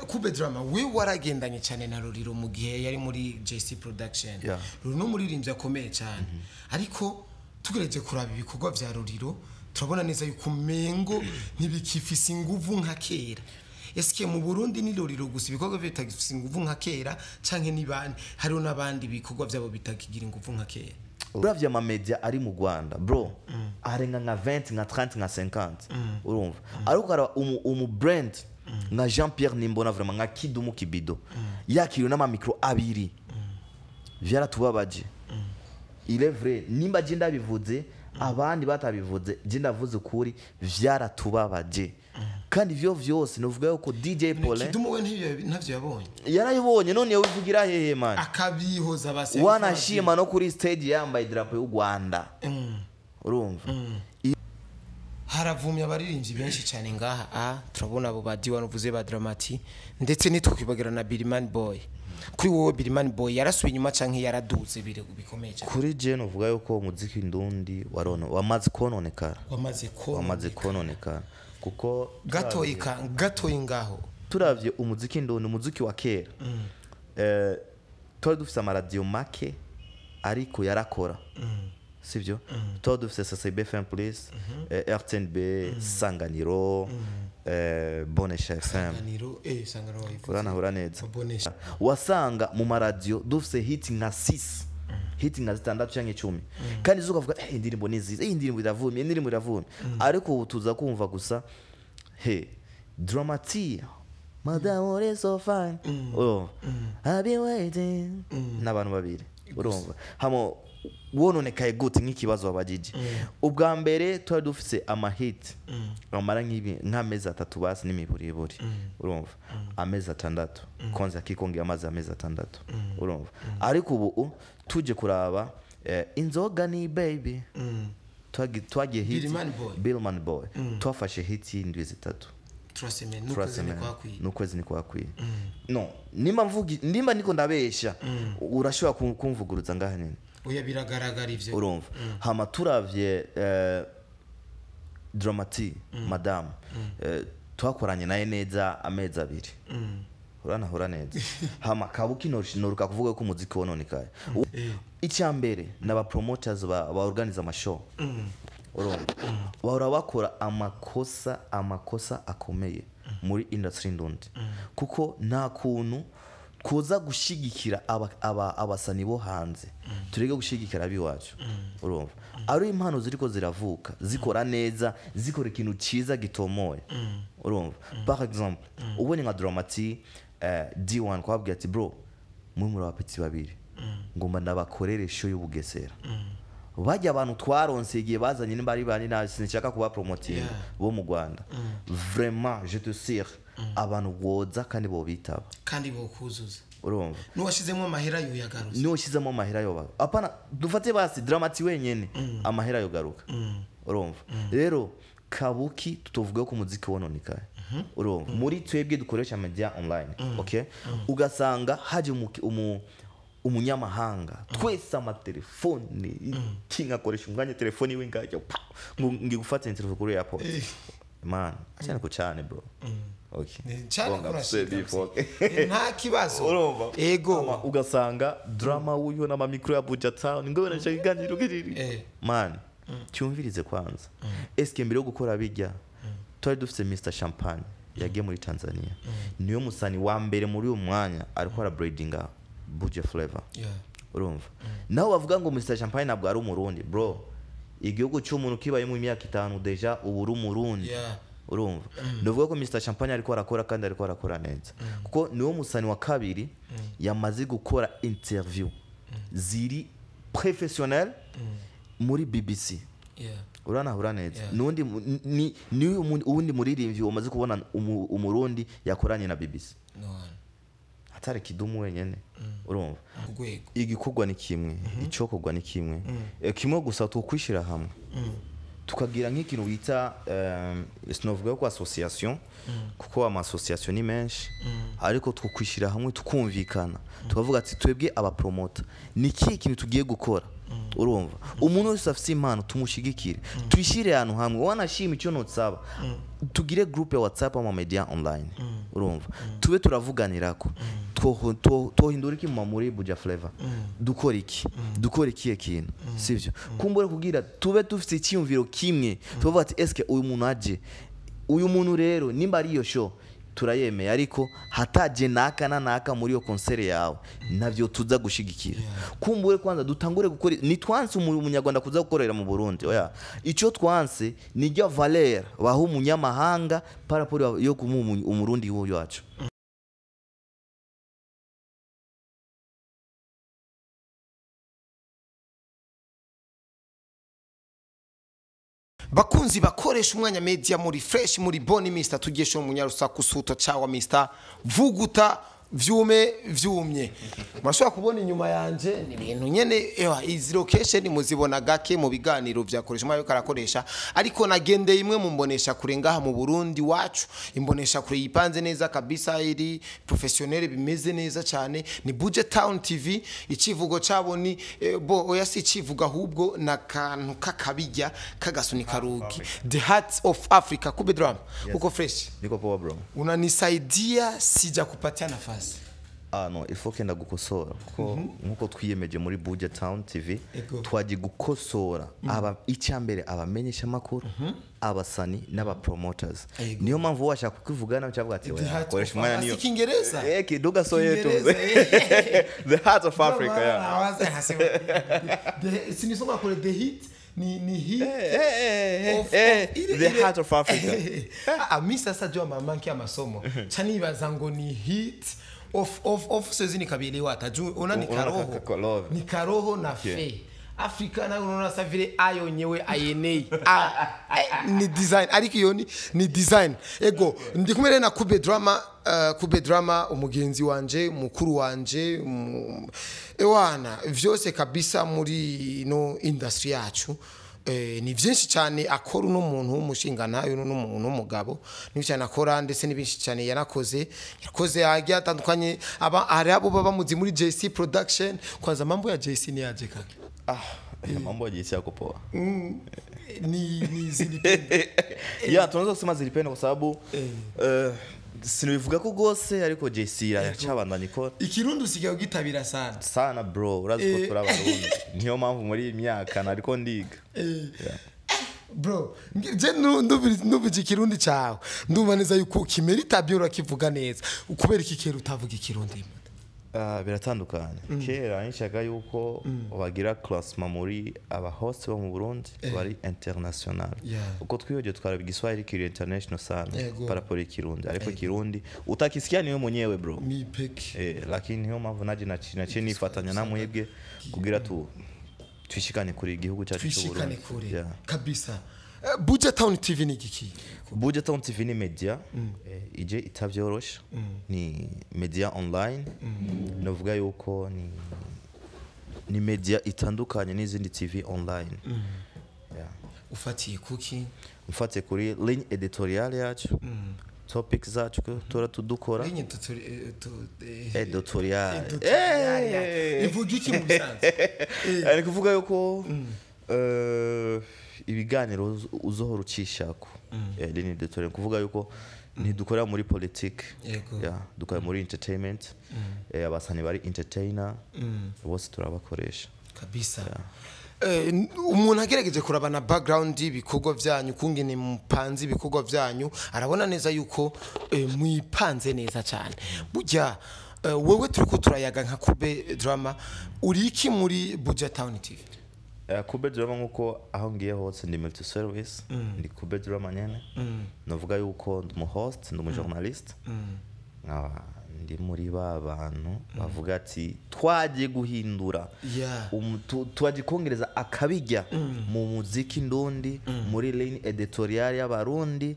Kube Drama, we waragendanye cyane na Roriro mu gihe yari muri JC Production. Ruriro n'umuririmbyi akomeye cyane, ariko tugereje kuraba ibikorwa vya Roriro, turabona neza yuko umengo ntibikifise inguvu nka kera. Eske mu Burundi ni Roriro gusa ibikorwa vye bitagifise inguvu nka kera, canke ni bande? Hariho n'abandi bikorwa vyabo bitakigira inguvu nka kera? Uravye ama media ari mu Rwanda, bro, arenga nka 20, nka 30, nka 50, urumva? Ariko hari umu brand nka Jean Pierre Nimbona, vraiment, nka Kidumu Kibido, yakiriwe n'ama micro abiri. Vyaratubabaje. Il est vrai, nimba je ndabivuze, abandi batabivuze, je ndavuze ukuri, vyaratubabaje. Kandi ivyo vyose novuga yuko DJ Paulin Kidumu we ntavyo yabonye? Yarayibonye. None yobivugira hehe, man? Akabihoza basi. Wanashima no kuri stage yambaye idarapo y'u Rwanda, urumva? Haravumye abaririmbyi benshi cyane ngaha. Turabona abo ba D1 uvuze, ba Dramati, ndetse ntitwikwibagira na Billyman Boy. Kuri wowe, Billyman Boy yarasubiye inyuma canke yaraduze bire bikomeye cyane? Kuri je novuga yuko umuziki ndundi warono wamaze kononekara. Wamaze ko Wamaze kononekara kuko gatoyi gatoyi ngaho. Turavye umuziki ndundi, umuziki wa kera, twari dufise amaradiyo make ariko yarakora, sivyo? Twari dufise SSB FM Plus, RTNB, Sanganiro, Bonesha FM. Sanganiro, Sanganiro wayivuze. Uranahura neza? Bonesha. Wasanga mu maradiyo dufise hit nka 6, hit nka zitandatu canke 10, kandi zo ukavuga: "Eh, indirimbo ni nziza, indirimbo iravumye, indirimbo iravumye." Ariko ubu tuza kumva gusa he Dramati, "Madame is so fine", oh, "I've been waiting", n'abantu babiri, urumva? Hamo wononekaye gute nk'ikibazo wabajije? Ubwa mbere twari dufise amahit amara nk'ibi nk'amezi 3 basi n'imiburiburi, urumva? Amezi 6 konza kikongera amazi amezi 6, urumva? Ariko ubu tuje kuraba, inzoga ni baby, twagiye hit. Billman Boy. Billman Boy twafashe hit y'indwi 3. Turaseme n'ukwezi ntikwakwiye. N'ukwezi ntikwakwiye. No nimba mvugi, nimba niko ndabesha, urashobora kumvuguruza ngaha nyine. Oya, biragaragara ivyo. Urumva? Hama turavye Dramati, madamu, twakoranye naye neza amezi 2, uranahura neza? Hama Kabuki noruka kuvuga ko umuziki wononekaye. Icya mbere n'aba promoters ba organize ama show, urumva, bahora bakora amakosa akomeye muri industry ndundi, kuko nta kuntu kuza gushigikira abasani bo hanze, tureke gushigikira abiwacu, urumva? Ari impano ziriko ziravuka, zikora neza, zikora ikintu ciza gitomoye, urumva? Par exemple, ubonye nka Dramati, D1 kwabwira ati: "Bro, mwe muri abapetits babiri, ngomba ndabakorere show y'ubugesera." Bajya abantu twaronse igihe bazanye, nimba ari bani nabi, sinshaka kuba promoting, bo mu Rwanda, vraiment, je te sire, abantu boza kandi bo bitaba. Kandi bokuzuza. Urumva? N'uwashizemo amahera yoyagarutse. Niwo ushyizemo amahera yoba, apana, dufate basi Dramati wenyene, amahera yogaruka, urumva? Rero Kabuki tutovuga ko umuziki wononekaye, urumva? Muri twebwe dukoresha media online, okay, ugasanga haje umunyamahanga, twese amatelefone, kinga akoresha umwanya telefone iwe ngajya pa, ngo ngiye gufata interview kuri airport. Man, achana kuchane, bro, okay. Cyane. Bonga Kurashika. before. Nta kibazo. Urumva? Ego. Ama ugasanga Drama wuyo n'ama micro ya Buja Town ngo barashaka iganiro kiriri. Man, cyumvirize kwanza. Eske mbere yo gukora bijya twari dufite Mr Champagne yagiye muri Tanzania, niyo musani wa mbere muri uyu mwanya ariko ara Buja Flavor. Urumva, naho bavuga ngo Mr Champagne ntabwo ari Umurundi, bro, igihugu cy'umuntu kibayemo imyaka 5 déjà ubu uri Umurundi. Urumva, ndavuga ko Mr Champagne ariko arakora kandi ariko arakora neza, kuko niwo musani wa kabiri yamaze gukora interview ziri professionnel muri BBC. Uranahura neza? Yeah. Nundi ni uwundi muririmbyi wamaze kubona Umurundi yakoranye na BBC? No one. Atari Kidumu wenyene, urumva? Ku rwego. Igikorwa ni kimwe, icokorwa ni kimwe. Kimwe gusa, tukwishira hamwe tukagira nk'ikintu bita, sinovuga ko association, kuko ama association ni menshi, ariko tukwishyira hamwe, tukumvikana, tukavuga ati: "Twebwe abapromota ni ikihe kintu tugiye gukora?" Urumva, umuntu wese afite impano tumushigikire, tuyishyire ahantu hamwe. Wanashima icyo ntusaba, tugire groupe ya WhatsApp ama media online, urumva, tube turavuganirako. Twohindura iki muri Buja Flavor, dukora iki, dukora ikihe kintu, sivyo? Kumbure kugira tube dufite icyiyumviro kimwe, tuvuga ati eske uyu muntu aje, uyu muntu rero nimba ari iyo show turayemeye, ariko hataje naka na naka muri iyo concert yawe navyo tuza gushigikira. Kumbure kwanza dutangure gukora, nitwanse umunyarwanda kuza gukorera mu Burundi, oya, icyo twanse ni ryo valeur baha umunyamahanga par rapport yo kumuha umurundi wacu. Bakunzi bakoresha umwanya media muri fresh muri boni Mr tugesho munyarusaku suto chawa Mr vuguta vyume vyumye. Murashobora kubona inyuma yanje ni ibintu nyene, ewa izi location muzibona gake mu biganiro vyakoresha umwanya karakoresha, ariko nagendeye imwe mu mbonesha kure ngaha mu Burundi wacu, imbonesha kure yipanze neza kabisa, iri professionnel bimeze neza cyane, ni Buja Town TV. Ikivugo cabo ni bo oya si ikivugo ahubwo na kantu kakabijya kagasunika rugi, the heart of Africa. Kube Drama, uko fresh? Niko poa bro. Unanisaidia sija kupatia nafasi. Ah no, il faut kenda gukosora kuko nkuko twiyemeje muri Buja Town TV twaje gukosora aba icyambere abamenyesha makuru, abasani n'aba promoters. Niyo mpamvu washaka kukivugana cyavuga ati oya koresha umwanya niyo Kiingereza kiduga so yetu the heart of Africa. Yeah, sinisoma kule the hit ni hit the heart of Africa. Ah, mi sasa jua mamanki ya masomo chanibaza ngo ni hit of sezi nikabelewa taju ona ni karoho, ni karoho na fe Afrika na unaona sa vile ayo nyewe ayenei ni design, ariko iyo ni design. Ego ndi kumwe na Kube Drama, Kube Drama umugenzi wanje, mukuru wanje, ewana vyose kabisa muri no industry yacu. Ni byinshi cyane akora uno muntu w'umushinga nayo uno muntu w'umugabo, ni cyane akora ndetse n'ibinshi cyane yanakoze, yakoze agiye atandukanye. Aba hari abo baba muzi muri JC Production. Kwanza mambo ya JC ni aje kaka? Ah, mambo ya JC yako poa. Ni zilipenda. Ya, tunaweza kusema zilipenda kwa sababu sinibivuga ko gose, ariko JC iracabandanya ikora. Ikirundi usigaye ugitabira sana. Sana bro, urazi ko turabarundi. Niyo mpamvu muri iyi myaka nariko ndiga. Bro, je ndumva ikirundi cyawe. Ndumva neza yuko kimerita byo urakivuga neza. Kubera iki kera utavuga ikirundi? Biratandukanye. Kera nishaka yuko bagira classement muri aba host bo mu Burundi bari international. Uko twiyoje twaraba igiswahili kiri international sana par rapport ikirundi, ariko ikirundi utakisikia niwe mwenyewe bro. Mi peke. Lakini niyo mpamvu naje naciye nifatanya namwebwe kugira twishikane kuri igihugu cyacu cy'u Burundi. Twishikane kure. Kabisa. Buja Town TV ni giki? Buja Town TV ni media ije itavyorosha, ni media online. Novuga yuko ni media itandukanye n'izindi TV online. Yeah. Ufatiye kuki? Ufatiye kuri ligne editorial yacu. Topics zacu tora tudukora. Ligne editorial. Ivuga iki mu bisanzwe? Ari kuvuga yuko ibiganiro uzohora ucishako. Ligne editorial kuvuga yuko ntidukorera muri politique, dukorera muri entertainment. Abasani bari entertainer bose turabakoresha kabisa. Umuntu agerageje kurabana background ibikorwa byanyu kungene mupanze ibikorwa byanyu, arabona neza yuko mwipanze neza cyane. Burya wewe turiko turayaga nka Kube Drama, uri iki muri Buja Town TV? Kube Drama nkuko aho ngiye hose ndi multi service, ndi Kube Drama nyene. Novuga yuko ndi mu host, ndi mu journalist. Ndi muri ba bantu bavuga ati twagiye guhindura, twagiye kongereza akabijya mu muziki ndundi, muri ligne editorial y'abarundi,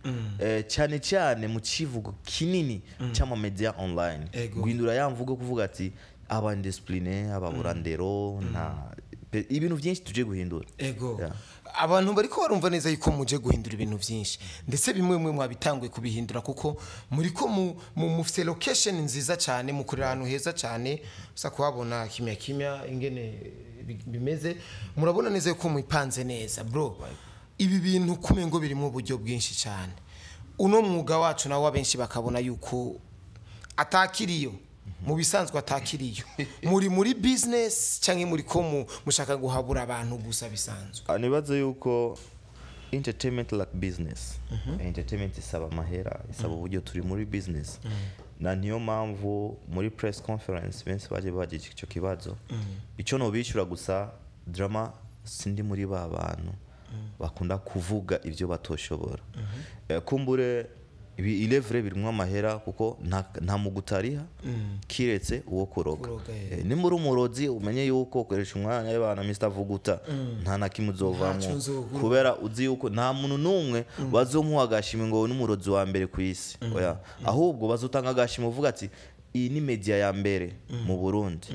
cyane cyane mu kivugo kinini cy'ama media online. Guhindura ya mvugo kuvuga ati aba indiscipline, ababurandero na ibintu byinshi tuje guhindura. Ego. Abantu bariko barumva neza yuko muje guhindura ibintu byinshi, ndetse bimwe mwe mwabitanguye kubihindura kuko muriko mufise location nziza cyane, mukorera ahantu heza cyane, usa kuhabona kimya kimya ingene bimeze. Murabona neza ko mwipanze neza bro. Ibi bintu kumengo birimo uburyo bwinshi cyane. Uno mwuga wacu nawo abenshi bakabona yuko atakiriyo mu bisanzwe atakiriyo muri business cyangwa muri ko mushaka guhabura abantu gusa bisanzwe. Nibaze yuko entertainment like business. Entertainment isaba amahera, isaba uburyo, turi muri business. Na niyo mpamvu muri press conference benshi baje bagira icyo kibazo. Icyo no bishyura gusa drama sindi muri ba bantu bakunda kuvuga ibyo batoshobora. Kumbure ibi ilevre birimwo amahera kuko nta mugutariha kiretse uwo kuroga. Nimba uri umurozi umenye yuko ukoresha umwanya y'abana Mr Vuguta nta na kimwe uzovamwo, kubera uzi yuko nta muntu numwe bazomuha agashimwe ngo n'umurozi wa mbere ku isi. Oya, ahubwo bazotanga agashimwe uvuga ati iyi ni media ya mbere mu Burundi.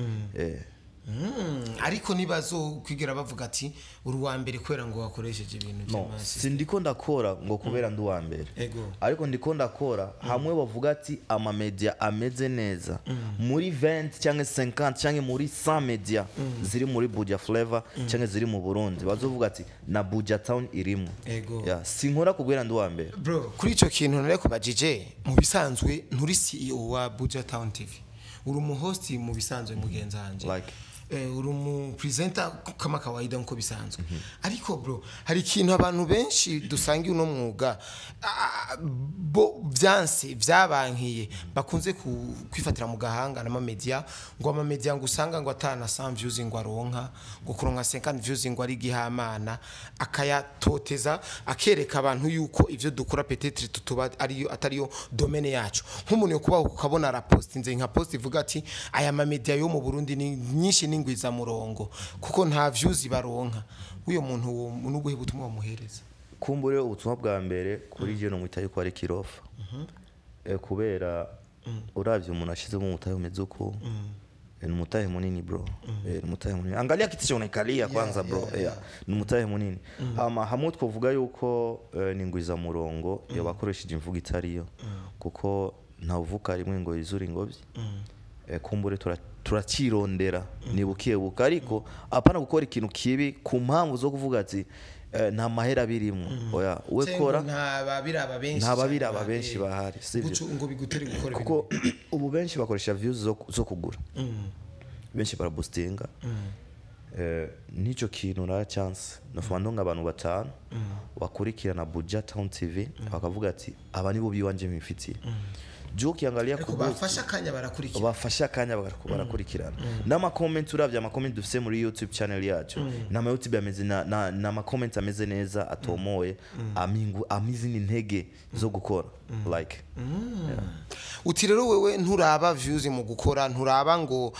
Ariko nibazo kwigira bavuga ati uri wa mbere kwera ngo wakoresheje ibintu by'amasi. Sindiko ndakora ngo kubera ndi wa mbere, ariko ndiko ndakora hamwe bavuga ati ama media ameze neza muri 20 cyangwa 50 cyangwa muri 100 media ziri muri Buja Flavor cyangwa ziri mu Burundi, bazovuga ati na Buja Town irimo. Sinkora kubwira ndi wa mbere bro. Kuri ico kintu nare kubajije, mu bisanzwe nturi CEO wa Buja Town TV, uri mu host mu bisanzwe mugenzi wanje, like uri mu presenter kama kawaida nko bisanzwe. Ariko bro, hari ikintu abantu benshi dusangiye uno mwuga bo vyanse vyabankiye bakunze kwifatira mu gahanga n'ama media, ngo ama media ngo usanga ngo atana 100 views ngo aronka, ngo kuronka 50 views ngo ari gihamana, akayatoteza akereka abantu yuko ivyo dukora peut-être tutuba ariyo atariyo domaine yacu. Nk'umuntu yo kubaho ukabona rapostinze nka post ivuga ati aya ma media yo mu Burundi ni nyinshi n'ingwiza murongo kuko nta views baronka, uyo muntu n'ubuhe butumwa bamuhereza? Kumbure ubutumwa bwa mbere kuri je no mwita yuko ari kirofa. Kubera uravye umuntu ashizemo umutahe umeze uko, ni umutahe munini bro. Ni umutahe munini. Angalia kiti unaikalia kwanza bro. Ni umutahe munini. Hama hamwe twovuga yuko ni ngwiza murongo yabakoresheje imvugo itariyo, kuko ntavuka rimwe ngo izuri ingobyi. Kumbure turakirondera nibukiye buka, ariko apana gukora ikintu kibi ku mpamvu zo kuvuga ati nta mahera birimo. Oya, we kora nta babiraba benshi bahari, sivyo ngo bigutere gukora, kuko ubu benshi bakoresha views zo kugura, benshi baraboostinga. Nico kintu na chance nofuma ndonga abantu batanu bakurikirana Buja Town TV bakavuga ati aba nibo biwanje mifitiye. Juu ukiangalia kubafasha kanya barakurikirana, bafasha kanya barakurikirana. N'ama comment uravye ama comment dufise muri YouTube channel yacu, n'ama YouTube ameze na ama comment ameze neza atomoye, amingu amizini intege zo gukora like. Uti rero wewe nturaba views mu gukora, nturaba ngo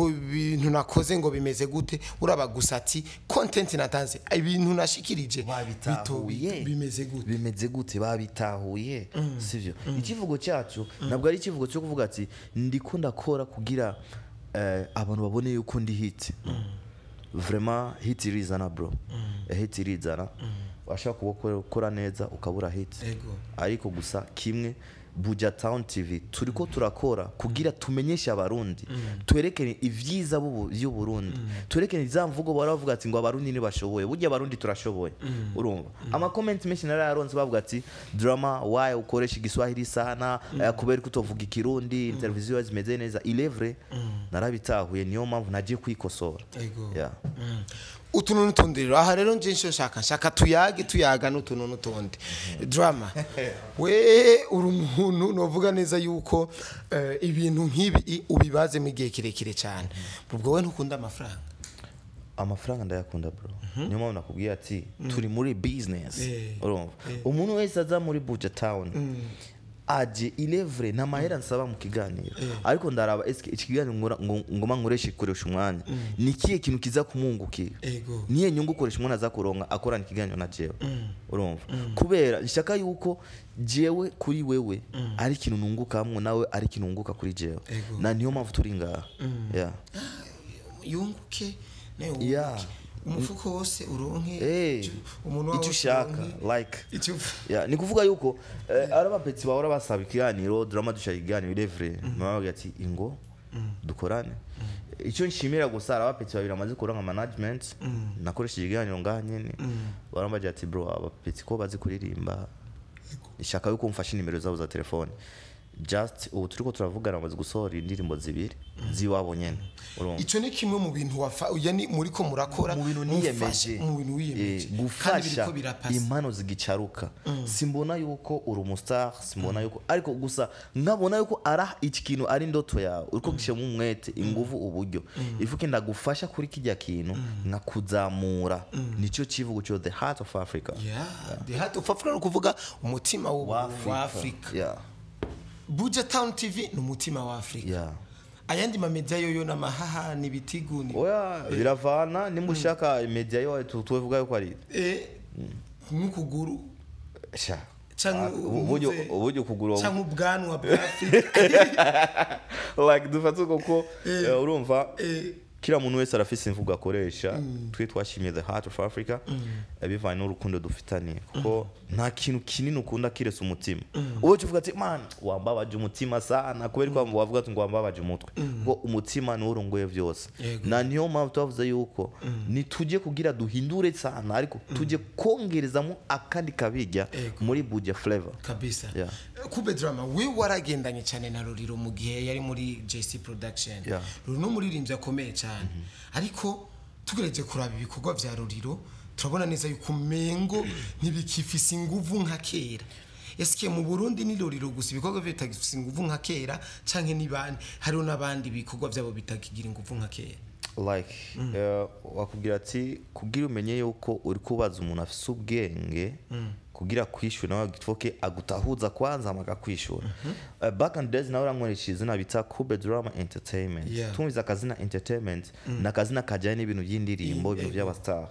ibintu nakoze ngo bimeze gute, uraba gusa ati content natanze, ibintu nashikirije babitahuye bimeze gute, bimeze gute babitahuye, sivyo? Ikivugo cyacu nabwo ari ikivugo cyo kuvuga ati ndiko ndakora kugira abantu babone yuko ndi hit. Vraiment hit irizana bro. Hit irizana. Washaka gukora neza ukabura hit. Ariko gusa kimwe Buja Town TV turiko turakora kugira tumenyeshe abarundi, twerekene ivyiza by'u Burundi, twerekene izamvugo baravuga ati ngo abarundi ni bashoboye, burya abarundi turashoboye. Urumva ama comment menshi narayaronse bavuga ati drama why ukoresha igiswahili sana, kubera kutovuga ikirundi, interview zimeze neza. Ilevre narabitahuye, niyo mpamvu nagiye kwikosora. Utuntu n'utundi rero aha rero nje nshaka tuyage tuyaga n'utuntu n'utundi. Drama we uri umuntu novuga neza yuko ibintu nk'ibi ubibaze mu gihe kirekire cyane. Ubwo we ntukunda amafaranga? Amafaranga ndayakunda bro. Niyo mpamvu nakubwiye ati turi muri business. Urumva umuntu wese aza muri Buja Town aje ilevre na mahera nsaba mu kiganiro, ariko ndaraba eske iki kiganiro ngoma nkoresha ikoresha umwanya ni kiye kintu kiza kumungukira, niye nyungu ukoresha umwana aza kuronka akorana ikiganiro na jewe. Urumva kubera nshaka yuko jewe kuri wewe ari ikintu nungukamwo nawe ari ikintu nunguka kuri jewe, na niyo mpamvu turi ngaha. Yunguke nawe wunguke umufuko wose uronke umuntu icyo ushaka like ni kuvuga yuko arabapetsi bahora basaba ikiganiro drama dushaka ikiganiro ilevre mama ati ingo Dukorane. Icyo nshimira gusa, hari abapeti babiri bamaze kuronka management. Nakoresheje ikiganiro ngaha nyene, barambaje ati: "Bro, abapeti ko bazi kuririmba, ishaka yuko mfashe nimero zabo za telefone." Just ubu turiko turavugana, bamaze gusohora indirimbo zibiri z'iwabo nyene, urumva. Ico ni kimwe mu bintu wafa yani muriko murakora. Mu bintu niyemeje. Mu bintu wiyemeje. Eh, kandi gufasha biriko birapasa. Impano zigicaruka. Simbona yuko uri umustar, simbona yuko, ariko gusa nkabona yuko ara iki kintu ari ndoto yawe, uriko gishiramo umwete, inguvu, uburyo ifuke, ndagufasha kuri kijya kintu nkakuzamura. Nicyo kivugo cyo The Heart of Africa. Yeah, The Heart of Africa ni ukuvuga umutima wa Afrika. Buja Town TV ni umutima wa Afrika. Ayandi mamedia yoyo n'amahaha n'ibitigu ni Oya, biravana. Nimba ushaka media yo tuvuga yuko ari nk'ukuguru sha canke uburyo uburyo kugura canke ubwanwa bwa Afrika. Like dufate uko ko urumva, kila muntu wese arafise imvugo akoresha. Twe twashimiye The Heart of Africa, bivanye n'urukundo dufitaniye, kuko nta kintu kinini ukunda kiretse umutima. Uwo uvuga ati: "Man, wambabaje umutima sana," kubera ko wavuga ati ngo wambabaje umutwe, kuko umutima niwo urongoye vyose. Na niyo mpamvu twavuze yuko nitujye kugira duhindure sana, ariko tujye kongerezamo akandi kabijya muri Buja Flavor. Kabisa. Yeah. Kube Drama, we waragendanye cyane na Ruriro mu gihe yari muri JC Production. Ruriro ni umuririmbyi akomeye cyane, ariko tugereje kuraba ibikorwa vya Ruriro, turabona neza yuko umengo ntibikifise inguvu nka kera. Eske mu Burundi ni Ruriro gusa ibikorwa vye bitagifise inguvu nka kera, canke ni bandi, hariho n'abandi ibikorwa vyabo bitakigira inguvu nka kera? Like wakubwira ati kugira umenye yuko uri kubaza umuntu afise ubwenge, kugira kwishura nawe gitfoke agutahuza kwanza hama akakwishura. Back in days nawe urankoresha izina bita Kube Drama Entertainment. Tumviza akazina entertainment na akazina kajyanye n'ibintu by'indirimbo, ibintu by'abastar.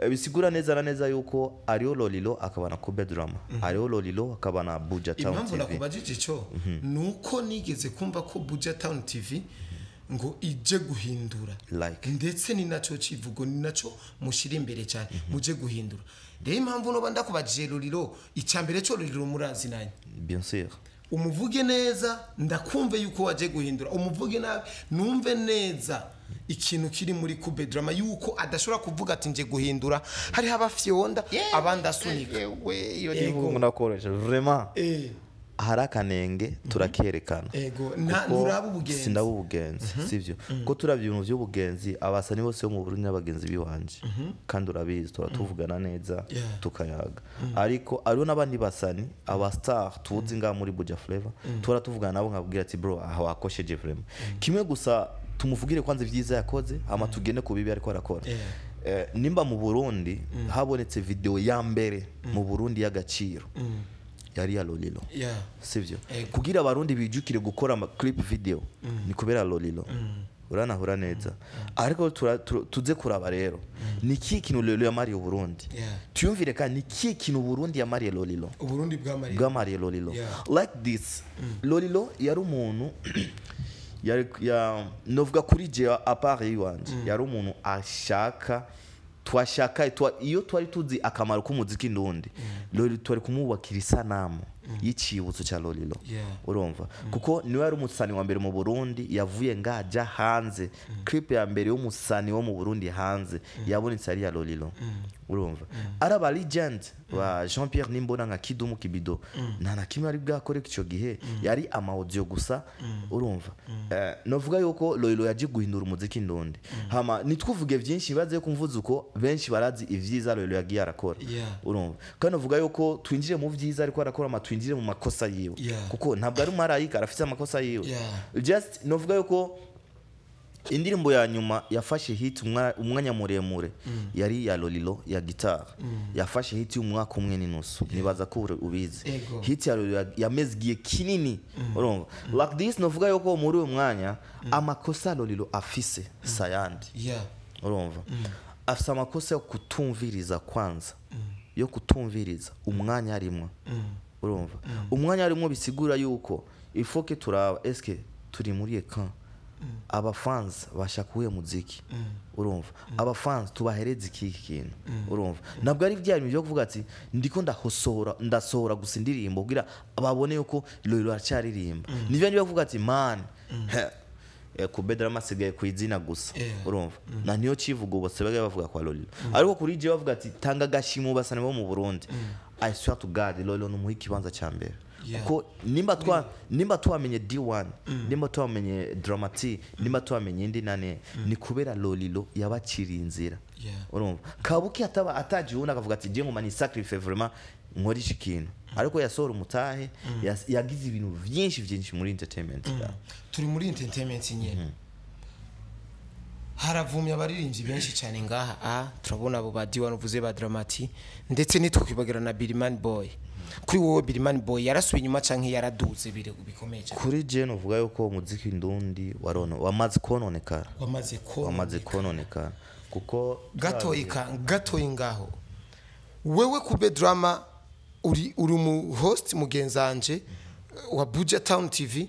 Bisigura neza na neza yuko ariyo Lolilo akaba na Kube Drama, ariyo Lolilo akaba na Buja Town Impamvu TV. Nakubajije ico nuko nigeze kumva ko Buja Town TV ngo ije guhindura, Like. ndetse ni naco kivugo, ni naco mushira imbere cyane, muje guhindura. Rero impamvu noba ndakubajije Ruriro, icya mbere cyo Ruriro murazi nanye. Bien sûr. Umuvuge neza ndakumve yuko waje guhindura, umuvuge nabi numve neza ikintu kiri muri Kube Drama, yuko adashobora kuvuga ati nje guhindura hariho abafyonda abandi asunika. Iyo ni imvugo ndakoresha vraiment. Hari akanenge turakerekana. Ego, Kuko nturaba ubugenzi. Sindaba ubugenzi, sivyo ko turabye ibintu by'ubugenzi, abasani bose bo mu Burundi n'abagenzi biwanje, kandi urabizi tuba tuvugana neza, tukayaga. Ariko hariho n'abandi basani, aba star tuzi ngaha muri Buja Flavor, tuhora tuvugana nabo, nkabwira ati: "Bro, aha wakosheje vraiment." Kimwe gusa, tumuvugire kwanza ibyiza yakoze, hama tugende ku bibi ariko arakora. Nimba mu Burundi habonetse video ya mbere mu Burundi y'agaciro, yari ya Lolilo, sivyo? Ego. Kugira abarundi bijukire gukora ama clip video ni kubera Lolilo. Uranahura neza, ariko tuze kuraba rero ni ikihe kintu Lolilo yamariye Uburundi. Tuyumvire kandi ni ikihe kintu Uburundi yamariye Lolilo. Uburundi bwamariye Bwamariye Lolilo. Like this, Lolilo yari umuntu yari ya novuga kuri je à part yiwanje, yari umuntu ashaka twashaka iyo twari tuzi akamaro k'umuziki ndundi. Lolilo twari kumwubakira isanamu y'icibutso cya Lolilo. Urumva, kuko niwe yari umusani wa mbere mu Burundi yavuye ngaja hanze. Clip ya mbere y'umusani wo mu Burundi hanze yabonetse ari ya Lolilo. Urumva, ari aba legend ba Jean Pierre Nimbona, nka Kidumu Kibido, nta na kimwe ari bwakore ico gihe, yari ama audio gusa. Urumva, novuga yuko Lolilo yaje guhindura umuziki ndundi. Hama nitwuvuge byinshi, baze kumvuza uko benshi barazi ivyiza Lolilo yagiye arakora. Urumva, kandi uvuga yuko twinjire mu vyiza ariko arakora, ama twinjire mu makosa yiwe, kuko ntabwo ari umumarayika, arafite amakosa yiwe. Just novuga yuko indirimbo ya nyuma yafashe hit umwanya muremure yari ya Lolilo ya guitar, yafashe hit y'umwaka umwe n'inusu. Nibaza ko ubizi. Ego. Hit ya Lolilo yameze igihe kinini. Urumva, like this, novuga yuko muri uyu mwanya amakosa Lolilo afise sayandi. Urumva, afise amakosa yo kutumviriza kwanza, yo kutumviriza umwanya arimwo. Urumva, umwanya arimwo bisigura yuko ifoke turaba eske turi muri ecran, abafans bashaka uwuhe muziki. Urumva, abafans tubahereza iki kintu. Urumva, ntabwo ari bya bintu byo kuvuga ati ndiko ndahosohora, ndasohora gusa indirimbo kugira babone yuko Lolilo aracyaririmba. Nivyo byo kuvuga ati: "Man, he, Kube Drama asigaye ku izina gusa. Yeah. Urumva na niyo kivuga ubu basigaye bavuga kwa Lolilo, ariko kuri je bavuga ati tanga agashimwe basani bo mu Burundi, I swear to God, Lolilo numuha ikibanza cya mbere. Kuko nimba twamenye D1, nimba twamenye Dramati, nimba twamenye indi nane, ni kubera Lolilo yabaciriye inzira. Urumva Kabuki ataba ataje ubundi akavuga ati je ngoma ni sacrifice vraiment nkora iki kintu, ariko yasohora umutahe, yagize ibintu vyinshi vyinshi muri entertainment. Turi muri entertainment nyene, haravumye abaririmbyi benshi cyane ngaha. Turabona abo ba D1 uvuze, ba Dramati, ndetse nitwibagira na Billyman Boy. Kuri wowe, Billyman Boy yarasubiye inyuma canke yaraduze bire bikomeye cyane? Kuri je novuga yuko umuziki ndundi warono wamaze kononekara. Wamaze ko Wamaze kononekara kuko gatoyi gatoyi ngaho. Wewe Kube Drama uri mu host mugenzanje wa Buja Town TV,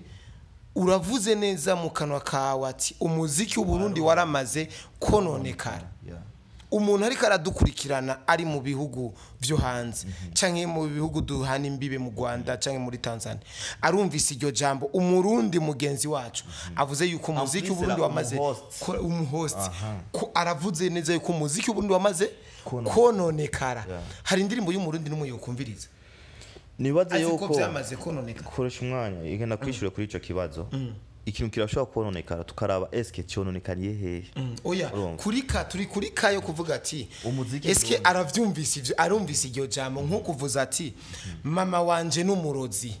uravuze neza mu kanwa kawe ati umuziki w'Uburundi waramaze kononekara. Umuntu ariko aradukurikirana ari mu bihugu vyo hanze canke mu bihugu duhana imbibe, mu Rwanda canke muri Tanzania, arumvise iryo jambo, umurundi mugenzi wacu avuze yuko umuziki w'Uburundi wamaze umuhost. Umuhost ko aravuze neza yuko umuziki w'Uburundi wamaze kononekara. Hari indirimbo y'umurundi n'umwe yokumviriza Nibaze azi ko yuko vyamaze kononekara? Koresha umwanya igenda kwishyura kuri ico kibazo. Ikintu kirashobora kononekara, tukaraba eske cyononekariye hehe. Oya. Urumva. Kuri ka turi kuri ka yo kuvuga ati Umuziki eske aravyumvise ivyo, arumvise iryo jambo, nko kuvuza ati mama wanje n'umurozi,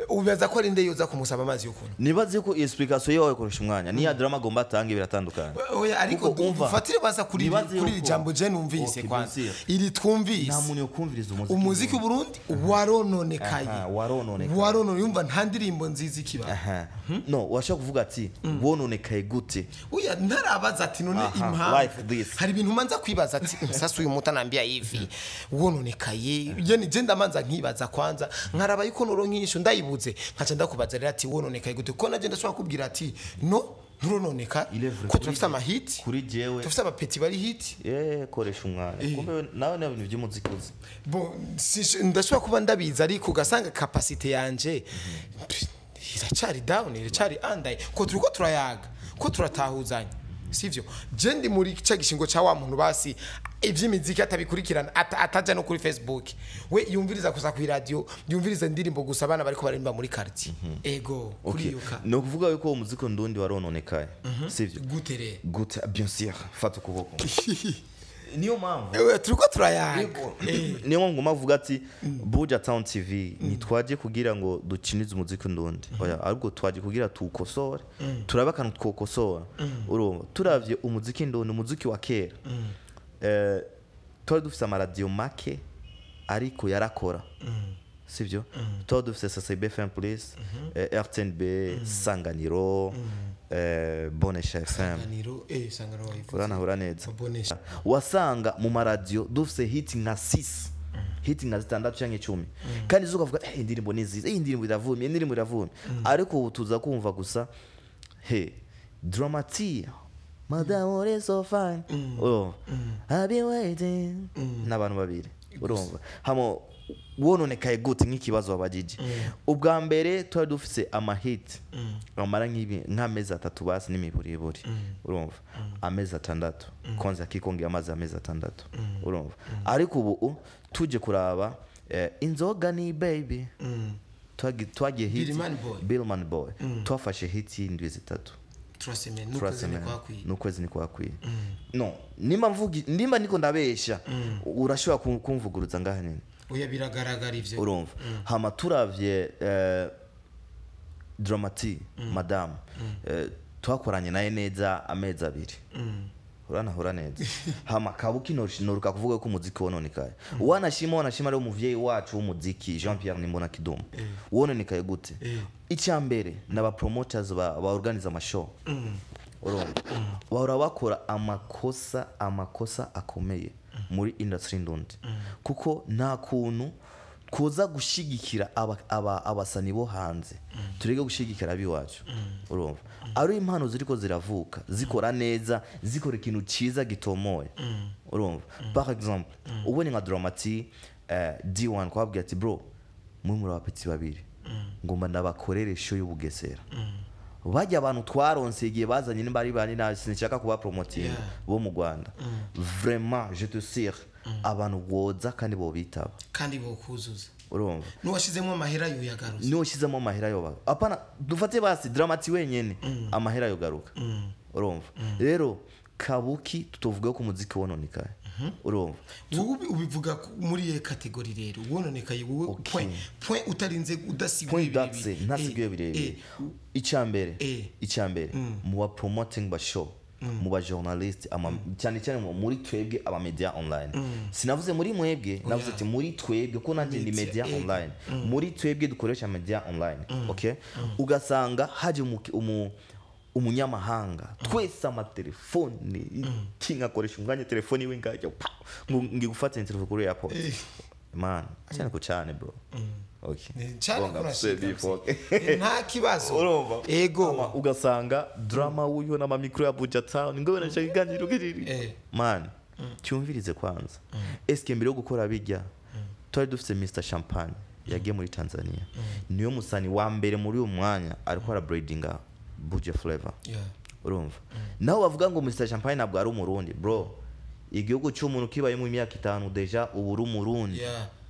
ubaza ko ari nde yoza kumusaba amazi yo kunywa? Nibaze ko explication yawe koresha umwanya niya Drama agomba atange biratandukanye. Oya, ariko Kuko umva, dufatire baza kuri nibaze kuri iri yuko- jambo je numvise Okay, kwanza bien sûr. iri twumvise. Nta muntu yokumviriza umuziki. Umuziki w'Uburundi warononekaye. Aha, warononekaye. Waronone, yumva nta ndirimbo nziza ikiba. Aha. No washobora kuvuga ati wononekaye gute? Oya, ntarabaza ati none Aha, impamvu like this. Hari ibintu manza kwibaza ati sasa uyu muta nambia hivi wononekaye, yani je ndamanza nkibaza kwanza, nkaraba yuko noronka inyishu, ndayibuze nkaca ndakubaza rero ati wononekaye gute, ko naje ndashobora kubwira ati no, nturononeka Il est vrai. ko turafite amahiti, Kuri jewe turafite abapeti bari hit. Koresha umwanya, kumbe nawe ni ibintu by'umuziki uzi. Bon, ndashobora kuba ndabizi, ariko ugasanga capacité yanje iracari down, iracari andaye, ko turiko turayaga, ko turatahuzanya, sivyo? Je ndi muri ca gishingo ca wa muntu basi ivy'imiziki atabikurikirana, ataja no kuri Facebook, we yumviriza gusa ku radio, yumviriza indirimbo gusa abana bariko baririmba muri quartier. Ego, kuri iyo ka Ni ukuvuga yuko umuziki ndundi warononekaye, sivyo? Gute rero? Gute, bien sûr, fata ukuboko, niyo mpamvu Ewe, turiko turayaga. Niyo mpamvu nguma avuga ati Buja Town TV ntitwaje kugira ngo dukinize umuziki ndundi, oya, ahubwo twaje kugira tuwukosore, turabe akantu twokosora. Urumva turavye umuziki ndundi, umuziki wa kera, twari dufise amaradiyo make ariko yarakora, sivyo? Twari dufise SSB FM Plus, RTNB, Sanganiro, Bonesha FM. Sanganiro, Sanganiro wayivuze. Uranahura neza. Bonesha. Wasanga mu maradiyo dufise hit nka 6, hit nka zitandatu canke 10, kandi zo ukavuga indirimbo ni nziza, indirimbo iravumye, indirimbo iravumye. Ariko ubu tuza kumva gusa he Dramati, madame is so fine, oh, I've been waiting, n'abantu babiri. Urumva hamo wononekaye gute nk'ikibazo wabajije? Ubwa mbere twari dufise amahit amara nk'amezi 3 basi n'imiburiburi, urumva amezi 6 kwanza kikongera amazi amezi 6, urumva. Ariko ubu tuje kuraba inzoga ni baby, twagiye hit Billman Boy. Billman Boy, twafashe hit y'indwi 3. Turasemeye n'ukwezi ntikwakwiye. N'ukwezi ntikwakwiye. No nimba mvugi, nimba niko ndabesha, urashobora kumvuguruza ngaha nini. Oya, biragaragara ivyo. Urumva hama turavye Dramati, madame, twakoranye naye neza amezi 2. Uranahura neza. Hama Kabuki noruka kuvuga ko umuziki wononekaye. Wanashima wanashima ari umuvyeyi wacu w'umuziki Jean Pierre Nimbona Kidumu, wononekaye gute? Icya mbere n'aba promoters ba organize amashow, urumva bahora bakora amakosa, amakosa akomeye muri industry ndundi, kuko nta kuntu kuza gushigikira abasani bo hanze tureke gushigikira abiwacu. Urumva ari impano ziriko ziravuka, zikora neza, zikora ikintu ciza gitomoye. Urumva par exemple ubone nka Dramati, D1 kwabwira ati bro, mwe muri abapetits babiri, ngomba ndabakorere show y'ubugesera. Bajya abantu twaronse igihe bazanye nimba ari bani, nabi sinshaka kuba promoting Yeah. bo mu Rwanda, vraiment, je te sire, abantu boza kandi bobitaba. Kandi bokuzuza. Urumva? N'uwashizemo amahera yoyagaruza. Niwo ushyizemo amahera yoba, apana, dufate basi Dramati wenyene, amahera yogaruka. Urumva rero, Kabuki tutovuga ko umuziki wononekaye, urumva? Wowe ubivuga muri iyo catégorie rero wononekaye wowe? Okay. Point utarinze udasiguye. Point d'accès ntasigaye birebire. Icya mbere, icya mbere, mu ba promoting ba show, mu ba journalist, ama cyane cyane muri twebwe aba media online. Sinavuze muri mwebwe, navuze ati muri twebwe, ko nanjye ndi Media, media online. Muri twebwe dukoresha media online, okay, ugasanga haje umunyamahanga, twese amatelefone, king akoresha umwanya telefone iwe ngajya pa, ngo ngi gufata interview kuri airport. Man, achana kuchane, bro, okay. Cyane. Bonga, Kurashika. before. Nta kibazo. Urumva? Ego. Ama ugasanga drama wuyo n'amamikro ya Buja Town ngo nashaka iganiro kiriri. Man, cyumvirize kwanza. Eske mbere yo gukora bijya twari dufite Mr Champagne yagiye muri Tanzania, niyo musani wa mbere muri uyu mwanya ariko arabrandinga Buja Flavor. Urumva, naho bavuga ngo Mr Champagne ntabwo ari umurundi, bro, igihugu cy'umuntu kibayemo imyaka 5 déjà ubu uri umurundi.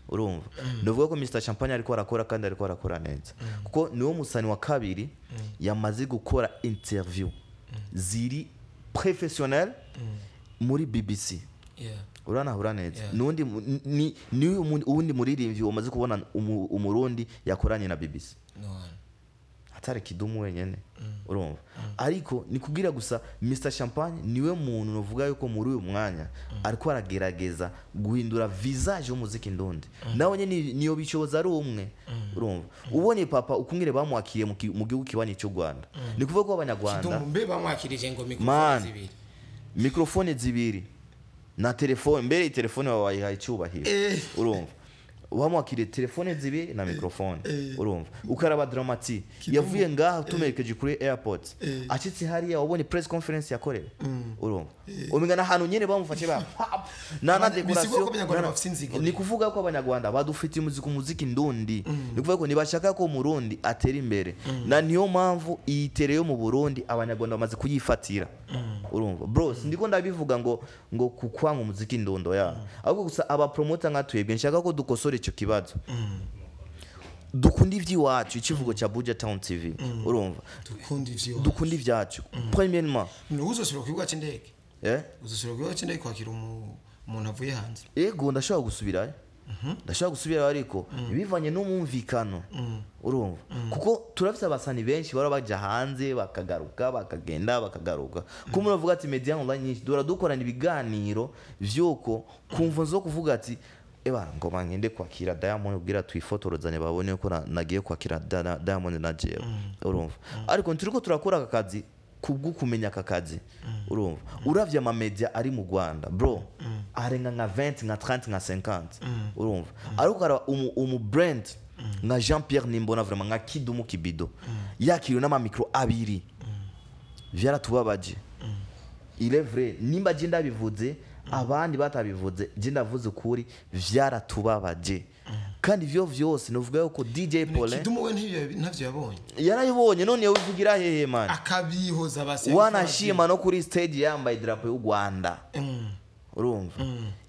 Urumva, ndavuga ko Mr Champagne ariko arakora kandi ariko arakora neza, kuko niwo musani wa kabiri yamaze gukora interview ziri professionnel muri BBC. Uranahura neza? Yeah. Nundi ni uwundi muririmbyi wamaze kubona umurundi yakoranye na BBC No one. atari Kidumu wenyene. Urumva, ariko ni kubwira gusa Mr Champagne niwe muntu novuga yuko muri uyu mwanya ariko aragerageza guhindura visage y'umuziki ndundi. Nawe nyene niyo bishoboza ari umwe. Urumva, ubonye papa ukungere bamwakiriye mu gihugu kibanyi cy'u Rwanda, ni kuvuga ko abanyarwanda Kidumu mbe bamwakirije ngo microphone Man. zibiri. Microphone zibiri na telefone mbere, telefone wawe wayihaye icyubahiro. Urumva, bamwakiriye telefone zibiri na microphone. Urumva, ukaraba Dramati yavuye ngaha tumerekeje kuri airport, acitse hariya wabonye press conference yakorewe. Urumva, umenga n'ahantu nyene bamufashe ba na Bisigura ko Abanyarwanda décoration. bafise inzigo. Ni kuvuga ko abanyarwanda badufitiye umuziki ndundi, ni kuvuga ko ntibashaka ko umurundi atera imbere, na niyo mpamvu iyi tere yo mu Burundi abanyarwanda bamaze kuyifatira. Urumva, bro, ndiko ndabivuga ngo kukwanga umuziki ndundo ya, ahubwo gusa aba promoter nka twebwe nshaka ko dukosora icyo kibazo, dukunda iby'iwacu, ikivugo cya Buja Town TV. Urumva? Dukunda ivyo. Dukunda ibyacu premièrement. Uzosubira ku kibuga c'indege? Eh? Uzosubira ku kibuga c'indege kwakira umuntu avuye hanze? Ego, ndashobora gusubirayo, ndashobora gusubirayo, ariko bivanye n'umwumvikano. Urumva, kuko turafite abasani benshi bara bajya hanze bakagaruka, bakagenda bakagaruka, kuko umuntu avuga ati media online nyinshi dora dukorana ibiganiro vy'uko kumva zo kuvuga ati eba ngoma ngende kwakira Diamond ubwira twifotorozanye babone ko nagiye kwakira Diamond na jewe. Urumva, ariko nturiko turakora aka kazi kubwo kumenya aka kazi. Urumva, uravye ama media ari mu Rwanda, bro, arenga nka 20, nka 30, nka 50. Urumva, ariko ukaraba umu brand nka Jean Pierre Nimbona, vraiment nka Kidumu Kibido, yakiriwe n'amamikro abiri, vyaratubabaje. Il est vrai, nimba je ndabivuze abandi batabivuze, je ndavuze ukuri, vyaratubabaje. Kandi ivyo vyose novuga yuko DJ Paulin Kidumu we ntavyo yabonye? Yarayibonye. None yobivugira hehe, man? Akabihoza basi. Wanashima no kuri stage yambaye idarapo y'u Rwanda. Urumva,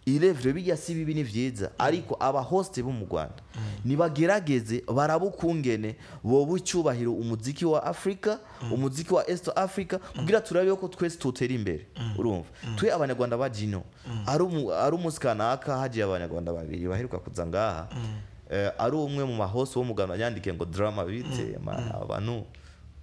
il est vrai, bijya si bibi, ni vyiza, ariko aba host bo mu Rwanda nibagerageze baraba ukungene boba icyubahiro umuziki wa Africa, umuziki wa East Africa, kugira turabe ko twese tutera imbere. Urumva, twe abanyarwanda bajino ari umunsi kanaka hagiye abanyarwanda babiri baheruka kuza ngaha, ari umwe mu mahost wo mu Rwanda yandike ngo drama bite man, abantu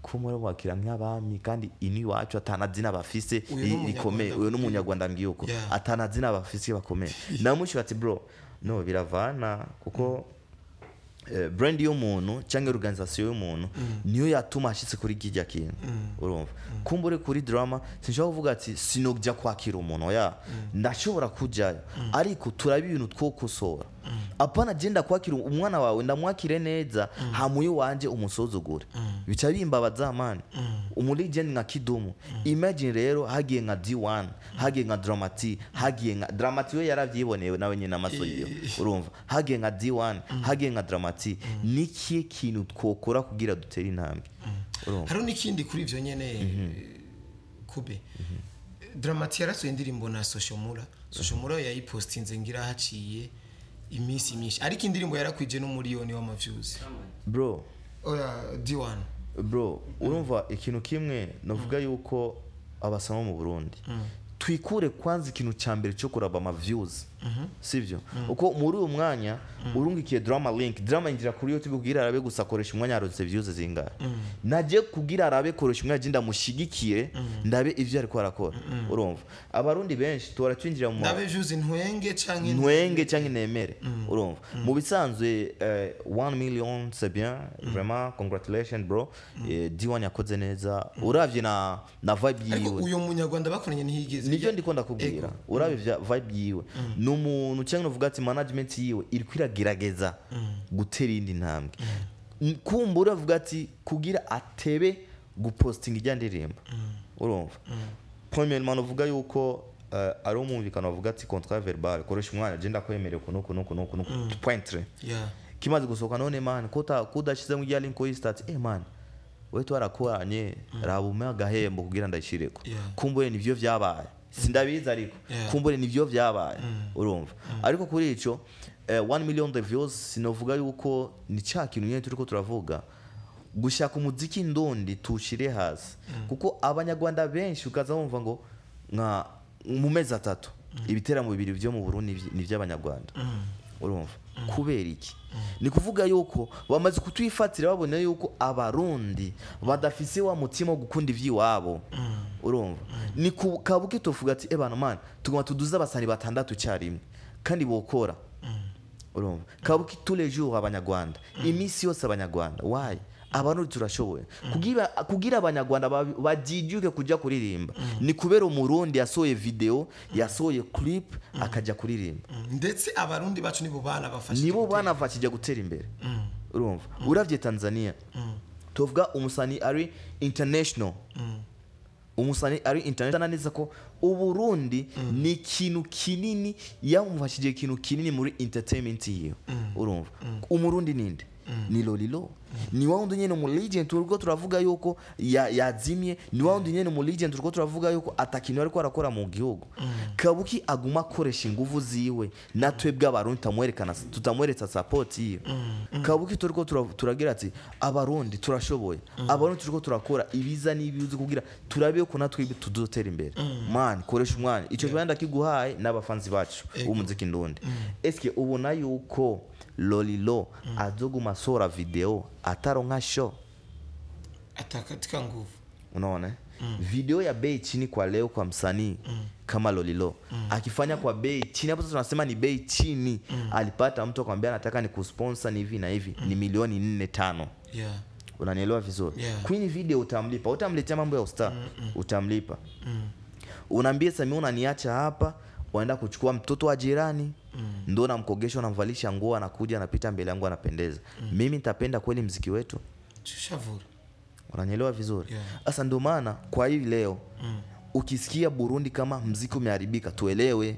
ko muri wakira nk'abami kandi ini iwacu atanazina bafise Uyu ni rikomeye. Umunyarwanda. Uyu ni umunyarwanda mbwiye uko atanazina bafise bakomeye. Namushyira ati bro, no biravana, kuko brand y'umuntu cyangwa organisation y'umuntu niyo yatuma ashitse kuri kijya kintu. Urumva, kumbure kuri drama sinshobora kuvuga ati sinojya kwakira umuntu, oya, ndashobora kujyayo, ariko turaba ibintu twokosora. Apana genda kwakira umwana wawe ndamwakire neza, hamuye wanje umusuzugure, bica bimbabaza, man. Umulegend nka Kidumu, imagine rero hagiye nka D1, hagiye nka Dramati, hagiye nka Dramati we yaravyibonewe nawe nyine amaso yiwe. Urumva, hagiye nka D1, hagiye nka Dramati, nikiye kintu twokora kugira dutere intambwe? Urumva? Hari n'ikindi kuri ivyo nyene, kube Dramati yarasohoye indirimbo na Soshomura. Soshomura yayipostinze ngira haciye iminsi myinshi, ariko indirimbo yarakwije n'umuriyoni w'ama views. Bro. Oya, D1. Bro, urumva ikintu kimwe navuga yuko abasama mu Burundi twikure kwanza ikintu cya mbere cyo kuraba ama views, sivyo? Uko muri uyu mwanya urungikiye Drama link, Drama injira kuri YouTube kugira arabe gusa akoresha umwanya arose views zingahe. Naje kugira arabe koresha umwanya ndamushigikiye, ndabe ivyo ariko arakora. Urumva abarundi benshi tora twinjira mu Ndabe views ntwenge canke ntwenge cyangwa nemere. Urumva mu bisanzwe 1 million, c'est bien, vraiment congratulations bro. D1 yakoze neza uravye na vibe Ariko yiwe. uyo munyarwanda bakoranye ntiyigeze. Nivyo ndiko ndakubwira, uravye vibe yiwe ni umuntu cyangwa uvuga ati management yiwe iriko iragerageza gutera iyindi ntambwe. Kumbura avuga ati kugira atebe gupostinga ijya ndirimbo. Urumva premièrement uvuga yuko ari umwumvikano bavuga ati contrat verbal, koresha umwana je ndakwemereye uku nuku nuku nuku nuku pointre. Kimaze gusohoka none man kota kudashizemo ijya link kuri start, man we twarakoranye, raba umpe agahembo kugira ndayishireko. Kumbure nivyo vyabaye, sindabizi ariko kumbure nivyo vyabaye. Urumva ariko kuri ico 1 million de views sinovuga yuko ni ca kintu nyene turiko turavuga gushaka umuziki ndundi tushire hasi, kuko abanyarwanda benshi ukaza wumva ngo nka mu mezi 3 ibiteramo bibiri byo mu Burundi ni iby'abanyarwanda. Urumva kubera iki? Ni kuvuga yuko bamaze kutwifatira babona yuko abarundi badafise wa mutima wo gukunda ivy'iwabo. Urumva ni kabuke tuvuga ati ebana man tuguma tuduza abasani 6 cyarimwe kandi bokora. Urumva kabuki tous les jours abanyarwanda, imisi yose abanyarwanda, why? Abantu turashoboye kugira abanyarwanda bajijuke kujya kuririmba. Ni kubera umurundi yasohoye video, yasohoye clip akajya kuririmba. Ndetse abarundi bacu nibo bana bafashije, nibo bana bafashije gutera imbere. Urumva uravye Tanzania tuvuga umusani ari international, umusani ari international neza ko uburundi ni ikintu kinini yamufashije, ikintu kinini muri entertainment yiyo. Urumva umurundi ninde? Ni Lolilo. Ni wa wundi nyene mu legend turiko turavuga yuko yazimye, ni wa wundi nyene mu legend turiko turavuga yuko atakintu ariko arakora mu gihugu. Kabuki aguma akoresha inguvu ziwe natwe bw'abarundi tamwerekana, tutamweretsa support yiwe. Kabuki turiko turagira ati abarundi turashoboye, abarundi turiko turakora ibiza n'ibizi kugira turabe ko natwe tudotera imbere. Man koresha umwanya ico kibanda kiguhaye n'abafanzi bacu umuziki ndundi. Eske ubona yuko Lolilo azoguma sora video ataronka show atakatika nguvu? Unaona video ya bei chini kwa leo kwa msanii kama Lolilo akifanya kwa bei chini, hapo tunasema ni bei chini. Alipata mtu akamwambia nataka nikusponsor ni hivi na hivi, ni milioni 4-5. Unanielewa vizuri? Queen video utamlipa, utamletea mambo ya star, utamlipa. Unaambia sasa mimi unaniacha hapa, waenda kuchukua mtoto wa jirani, ndo namkogesha, namvalisha nguo, anakuja anapita mbele yangu anapendeza. Mimi nitapenda kweli mziki wetu? Tushavura. Unanielewa vizuri? Sasa ndo maana kwa hivi leo ukisikia Burundi kama mziki umeharibika tuelewe.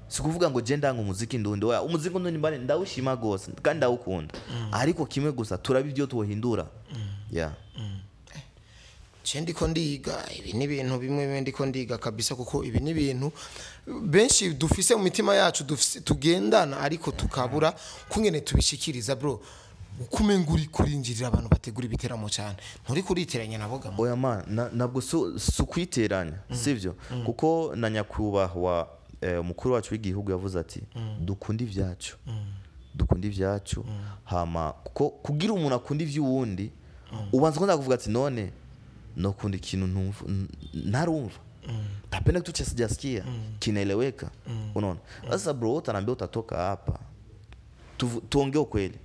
Sikuvuga ngo jenda ngo muziki ndundi, oya umuziki ndundi mbane ndawushima gose kandi ndawukunda. Ariko kimwe gusa turabi byo tuwohindura. Ndiko ndiga ibi ni ibintu bimwe ndiko ndiga kabisa, kuko ibi ni ibintu benshi dufise mu mitima yacu tugendana ariko tukabura kungene tubishikiriza. Bro, ukumenga uri kurinjirira abantu bategura ibiteramo cyane, nturi kuriteranya nabo gamo. Oya man, nabwo sukwiteranya, sivyo? Kuko na nyakubahwa umukuru wacu w'igihugu yavuze ati dukunda ivyacu, dukunda ivyacu. Hama kuko kugira umuntu akunda ivy'uwundi ubanza kwanza kuvuga ati none nokunda ikintu ntarumva, tapenda kitu cha sijasikia, kinaeleweka. Unaona? Sasa bro utaniambia utatoka hapa, tuongee ukweli.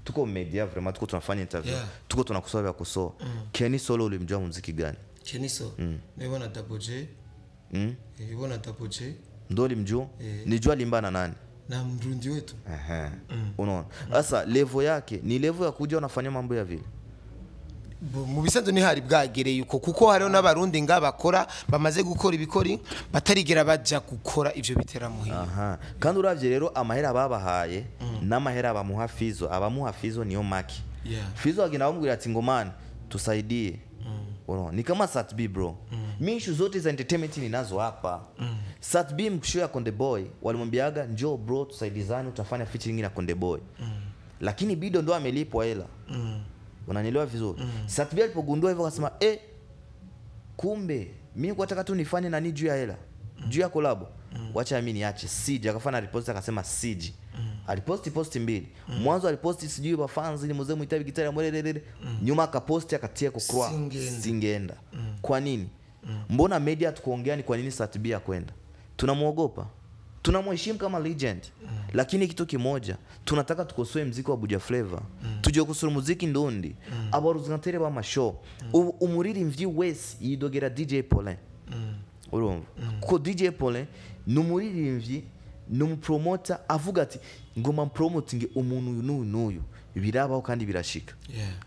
Tuko media vraiment, tuko tunafanya interview, tuko tunakosoa vya kusoa. Kenny Solo ulimjua muziki gani? Kenny Solo nibona Double J. Nibona Double J ndo ulimjua? Nijua limbana nani? Na mrundi wetu. Unaona? Sasa level yake ni level ya kuja unafanya mambo ya vile. Mu bisanzwe ni hari bwagereye uko, kuko hariho n'abarundi ngabakora bamaze gukora ibikori batarigera baja gukora ivyo biteramo hiyo. Kandi uravye rero amahera babahaye n'amahera bamuha Fizo, abamuha Fizo niyo maki. Fizo agenda bamubwira ati ngo man Tusaidie. Unaona, ni kama Sat-B bro. Mi issue zote za entertainment ninazo hapa. Sat-B mshow ya Konde Boy walimwambiaga njoo bro tusaidizane utafanya featuring na Konde Boy. Lakini Bido ndo amelipwa hela. Unanielewa vizuri? Sat-B alipogundua hivyo akasema kumbe mimi nataka tu nifanye nani juu ya hela. Juu ya collab. Wacha mimi niache. Siji akafanya repost akasema siji. Aliposti posti mbili. Mwanzo aliposti sijui wa fans ni mzee muitabi gitara mwelelele. Nyuma akaposti akatia kukroa. Singeenda. Kwa nini? Mbona media tukuongea ni kwa nini Sat-B ya kwenda? Tunamuogopa. Tunamheshimu kama legend. Lakini kitu kimoja, tunataka tukosoe muziki wa Buja Flavor. Tujye gusura muziki ndundi. Abaruzingatere ba mashow. Umuririmbyi wese yidogera DJ Paulin. Urumva? Kuko DJ Paulin ni umuririmbyi, ni umupromoter avuga ati ngoma promoting umuntu uyu n'uyu n'uyu birabaho kandi birashika.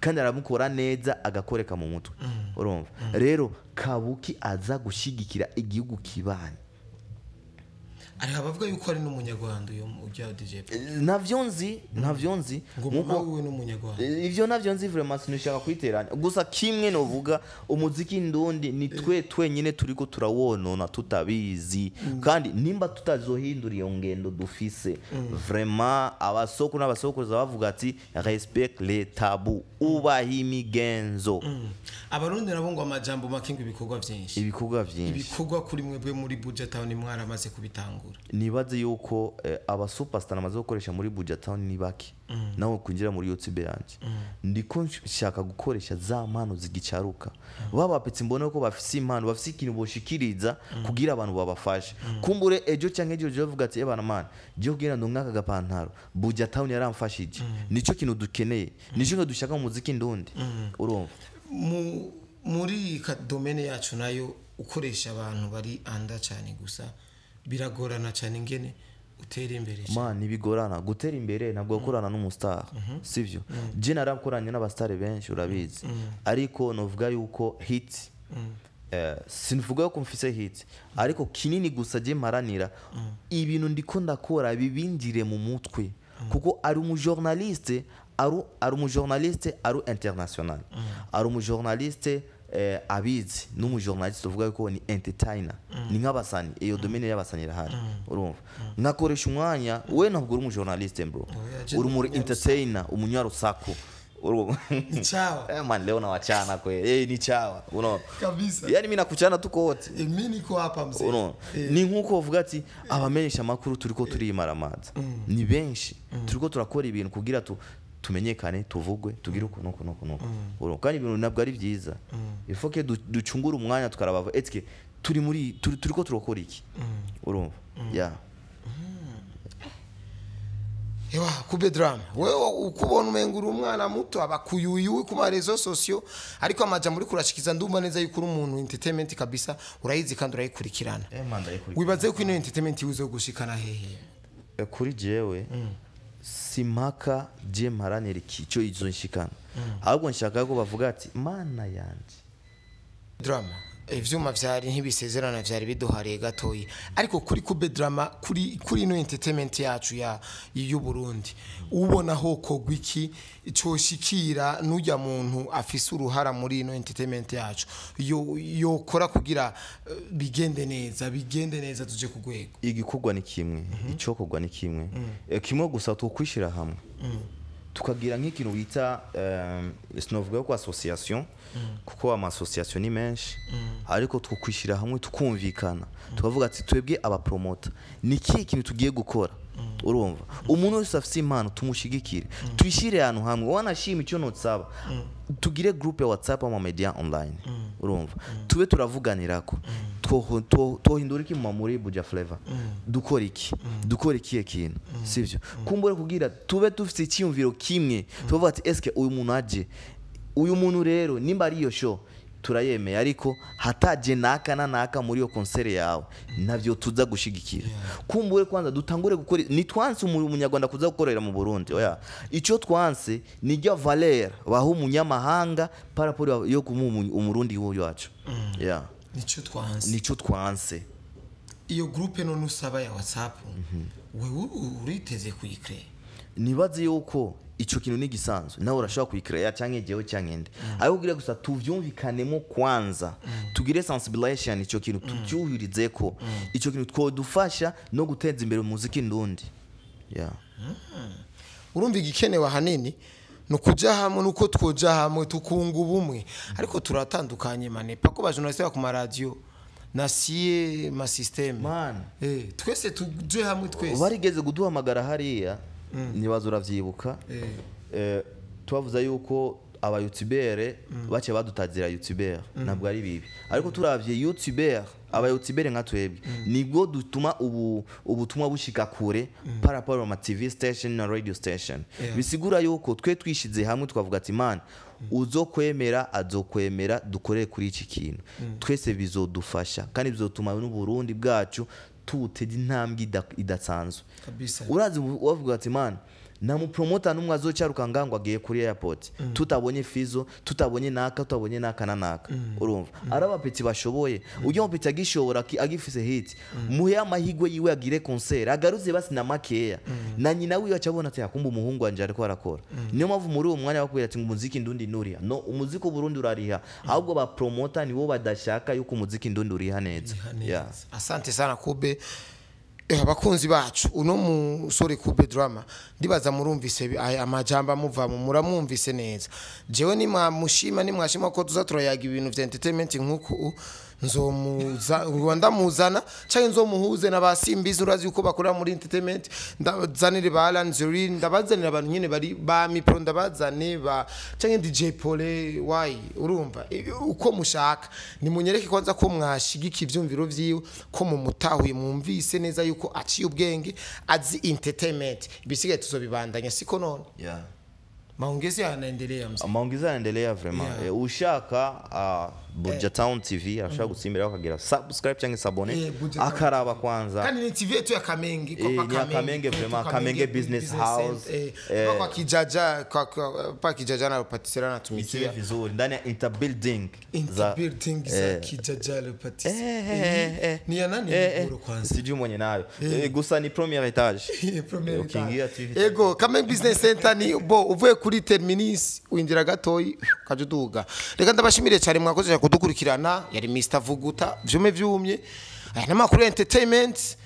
Kandi aramukora neza agakoreka mu mutwe. Urumva? Rero Kabuki aza gushigikira igihugu kibanye. Ari abavuga yuko ari n'umunyarwanda uyo ujya DJ Paulin. Navyonzi nkuko wewe n'umunyarwanda. Ivyo navyonzi vraiment sinishaka kwiteranya. Gusa kimwe novuga umuziki ndundi ni twe twenyine turiko turawonona tutabizi. Kandi nimba tutazohindura iyo ngendo dufise vraiment abasoko n'abasokuruza bavuga ati respect les tabous, ubaha imigenzo. Abarundi nabo ngo amajambo makingo ibikorwa vyinshi. Ibikorwa vyinshi. Ibikorwa kuri mwebwe muri Buja Town mwaramaze kubitangura. Nibaze yuko aba superstar namaze gukoresha muri Buja Town ni baki. Nawe kwinjira muri YouTube yanje. Ndiko nshaka gukoresha za mpano zigicaruka. Baba petsi mbone ko bafise impano, bafise ikintu boshikiriza kugira abantu babafashe. Kumbure ejo canke ejo jovuga ati ebana man, je kugira ndo ngaka gapantaro. Buja Town yaramfashije. Nico kintu dukeneye. Nico kintu dushaka mu muziki ndundi. Urumva? Muri domaine yacu nayo ukoresha abantu bari anda cyane gusa biragorana cyane ingene utera imbere. Man nibigorana gutera imbere ntabwo gukorana n'umustar. Sivyo? Je narakoranye n'abastar benshi urabizi. Ariko novuga yuko hit sinivuga yuko mfise hit ariko kinini gusa je mparanira ibintu ndiko ndakora bibindire mu mutwe. Kuko ari umujournaliste, ari umujournaliste ari international. Ari umujournaliste abizi n'umujournaliste uvuga yuko ni entertainer. Ni nk'abasani iyo domaine y'abasani irahari. Urumva? Nakoresha umwanya we ntabwo uri umujournaliste bro. Uri muri entertainer, umunyarusaku. Urumva? Ni chawa. Man leo nawachana kweli. Ni chawa. Unaona? Kabisa. Yani mimi nakuchana tuko wote. Mimi niko hapa mzee. Unaona? Ni nkuko uvuga ati abamenyesha makuru turiko turimaramaza. Ni benshi. Turiko turakora ibintu kugira tumenyekane tuvugwe tugire uko nuko nuko nuko. Urumva? Kandi ibintu nabwo ari byiza. Il faut que ducungure umwanya tukarabava etike turi muri turiko turakora iki. Urumva? Yeah. Ewa Kube Drama wewe ukubona umengura umwana muto abakuyuyu ku marezo socio ariko amajambo uri kurashikiza ndumva neza yuko uri umuntu entertainment kabisa urayizi kandi urayikurikirana. Wibaze ko ino entertainment uzo gushikana hehe? Kuri jewe simpaka je mparanira ikico izo nshikana. Ahubwo nshaka ko bavuga ati mana yanje. Drama ivyuma vyari ntibisezerana vyari biduhariye gatoyi ariko kuri Kube Drama kuri ino entertainment yacu ya y'u Burundi ubona ho kogwa iki coshikira nujya muntu afise uruhara muri ino entertainment yacu yokora kugira bigende neza tuje kugwego. Igikorwa ni kimwe, icokogwa ni kimwe. Kimwe gusa tukwishira hamwe. Tukagira nk'ikintu bita sinovuga ko association kuko ama association ni menshi ariko tukwishira hamwe tukumvikana tukavuga ati twebwe aba promoter ni kihe kintu tugiye gukora. Urumva umuntu wese afise impano tumushigikire twishire ahantu hamwe wanashima icyo notsaba tugire group ya WhatsApp ama media online. Urumva tube turavuganirako tohindura iki muri Buja Flavor dukora iki dukora ikihe kintu sivyo kumbure kugira tube dufite icyumviro kimwe tuvuga ati eske uyu muntu aje uyu muntu rero nimba ari iyo show turayemeye ariko hataje naka na naka muri yo concert yawe navyo tuza gushigikira. Kumbure kwanza dutangure gukora ni twanse umunyarwanda kuza gukorera mu Burundi oya ico twanse ni ryo valeur baho umunyamahanga par rapport yo umurundi wacu. Yeah nico twanse iyo groupe none usaba ya WhatsApp wewe uriteze kuyicreate? Nibaze yuko ico kintu ni gisanzwe, nawe urashobora kuyikreya canke jewe canke nde, ariko kugira gusa tuvyumvikanemo kwanza, tugire sensibilisation, ico kintu tucyuhirizeko, ico kintu twodufasha no guteza imbere umuziki ndundi, yeah. Urumva, igikenewe ahanini ni ukuja hamwe, nuko twoja hamwe tukunga ubumwe, ariko turatandukanye manepa ko ba journaliste ku maradiyo nasiye ma système. Man. Twese tuje hamwe twese. Barigeze kuduhamagara hariya, nibaza uravyibuka. Tubavuza yuko aba youtubeur bace badutazira youtubeur, ntabwo ari bibi, ariko turavye youtubeur, aba youtubeur nka twebwe nibwo dutuma ubu ubutumwa bushika kure par rapport ama TV station na radio station. Bisigura yuko twe twishize hamwe twavuga ati: "Man, uzokwemera azokwemera, dukorere kuri iki kintu twese, bizodufasha kandi bizotuma n'Uburundi bwacu tuwutera intambwe idasanzwe." Kabisa. Urazi wavuga ati: "Man, nta mupromota n'umwe azocaruka ngaho ngo agiye kuri airport tutabonye Fizo, tutabonye naka, tutabonye naka na naka." Urumva ari abapeti bashoboye, ujya mupeti agishobora, agifise hit, muhe amahigwe yiwe agire concert, agaruze basi na makeya, na nyina wiwe acabona ati: "Akumba umuhungu wanje ariko arakora." Niyo mpamvu muri uwo mwanya bakubwira ati ngo umuziki ndundi nuriha. No umuziki w'Uburundi urariha, ahubwo ba promota nibo badashaka yuko umuziki ndundi uriha neza. Yeah. Asante sana, Kube. Abakunzi bacu, uno musore Kube Drama, ndibaza murumvise aya amajambo amuvamo, muramwumvise neza. Jewe nimwamushima, nimwashima ko tuza turayaga ibintu vya entertainment nkuku, nzomuza ndamuzana canke nzomuhuze na basimbizi, urazi yuko bakorera muri entertainment, ndazanire ba Alan Zuri, ndabazanira abantu nyene bari ba Mipro, ndabazane ba canke DJ Pole why. Urumva, uko mushaka nimunyereke kwanza ko mwashigika ivyumviro vyiwe, ko mumutahuye, mwumvise neza yuko aciye ubwenge, azi entertainment. Ibisigaye tuzobibandanya, siko none? Yeah. Maongezi yanaendelea, mzee. Maongezi yanaendelea vraiment. Ushaka Buja Town TV ashaka gusimbira akagira subscribe cyangwa s'abonner, Buja Town. Akaraba kwanza. Kandi ni TV yetu ya Kamenge. Kwa Ni ya Kamenge vraiment, Kamenge Business House. Center, kwa Kijaja, kwa Kijaja na Patisera natumikia. Isiwe vizuri ndani ya interbuilding. Interbuilding za Kijaja le Patisera. Ni ya nani ngoro kwanza? Sijui mwenye nayo. Gusa ni premier étage. Premier Ukiingia étage. TV. Ego, Kamenge Business Center ni bo uvuye kuri terminus winjira gatoyi ukaja uduga. Reka ndabashimire cyane, mwakoze kudukurikirana. Yari Mr Vuguta vyume vyumye. Aya n'amakuru ya entertainment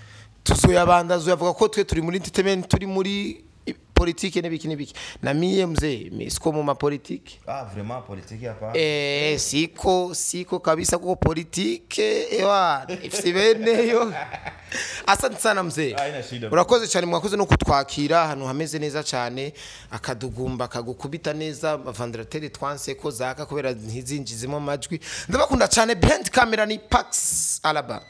tuzoyabanda, tuzoyavuga ko twe turi muri entertainment, turi muri politike n'ibiki n'ibiki. Na mie mzee, mi siko mu mapolitike. Ah, vraiment, politique hapa. Siko kabisa, kuko politike ewa ifise beneyo. Asante sana, mzee. Haina shida. Urakoze cyane, mwakoze no kutwakira ahantu hameze neza cyane, akadugumba kagukubita neza, ventilateur twanse ko zaka kubera ntizinjizemo amajwi. Ndabakunda cyane. Behind camera ni Pax Alaba.